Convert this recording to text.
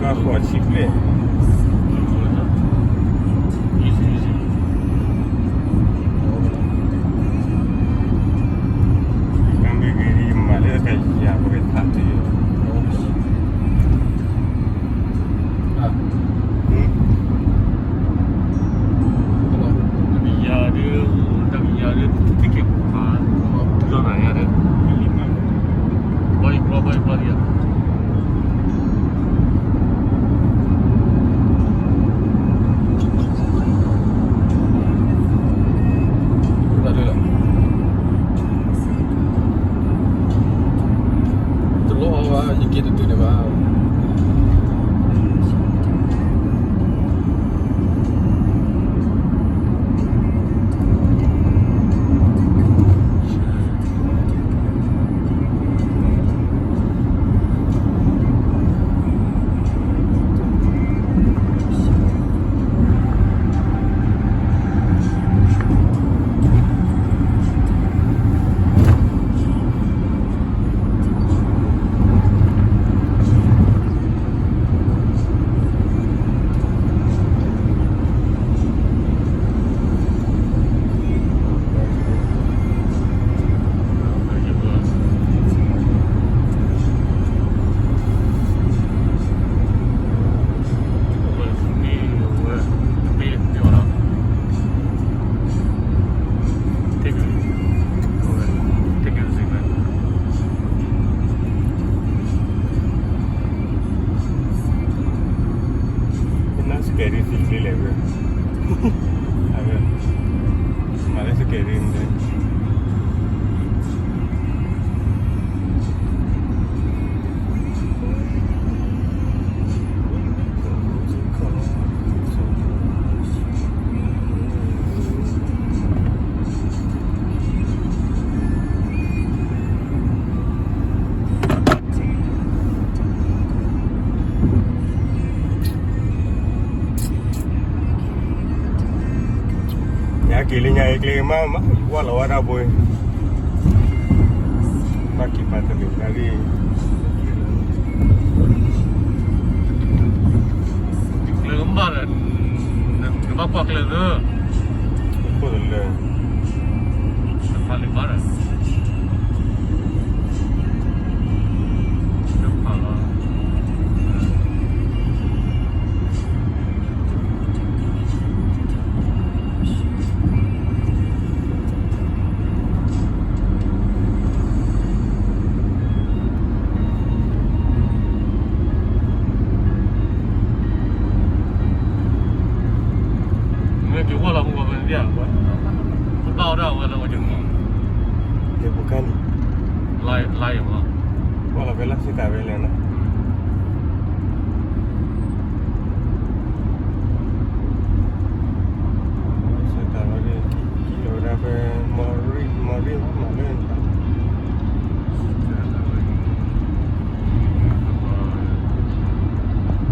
ဃိးဆံဘျဲၣ်, ကမ့ၢ်ဂ့ၤ ယမၤလၢတၢ်ယၤပကထးတ့ၢ်, တၢ်ကယၤဒုး, တၢ်ကယၤဒုး ticket ပူၤဖး, လီၤနၤယၤဒီး, ဘီယကျီ ဘီယကျီဒ်ယၤ တလီၤအီၤဘၣ် ယက့ၤတတုၤန့ၣ်ဘၣ်. နစကဲးဒ်သ့ၣ်လဲၣ်ဝဲ, အဝဲ, မၤလၢစကဲးဒ်န့ၣ် ညါက့ၤလၢညါအံၤကျဲမးမး ယကွၢ်လီၤဝဲဒၣ်ဘိ, ဘၣ်က့ၤပာ်တမ့ၢ်ဒၣ်ဂ့ၢ်, ကျဲကမၣ်ဒီး, နဘၣ်ကွၢ်ကျဲသၢ, ခိၣ်တလၢ, နဖးလံာ်ဘၣ်ဒီး မ့ၢ်က့ၤဝဲလီၤမူကီၢ်ဖဲန့ၣ်ဒၣ်, ပဘၣ်ဝဲဒၣ်ဝဲလၢဝဲကမီၤ, ယပကါန့ၣ်, လါယမီၤ, ဝဲလီၤဖဲလၢစ့တၢ်ဝဲလဲၣ်နီၤ,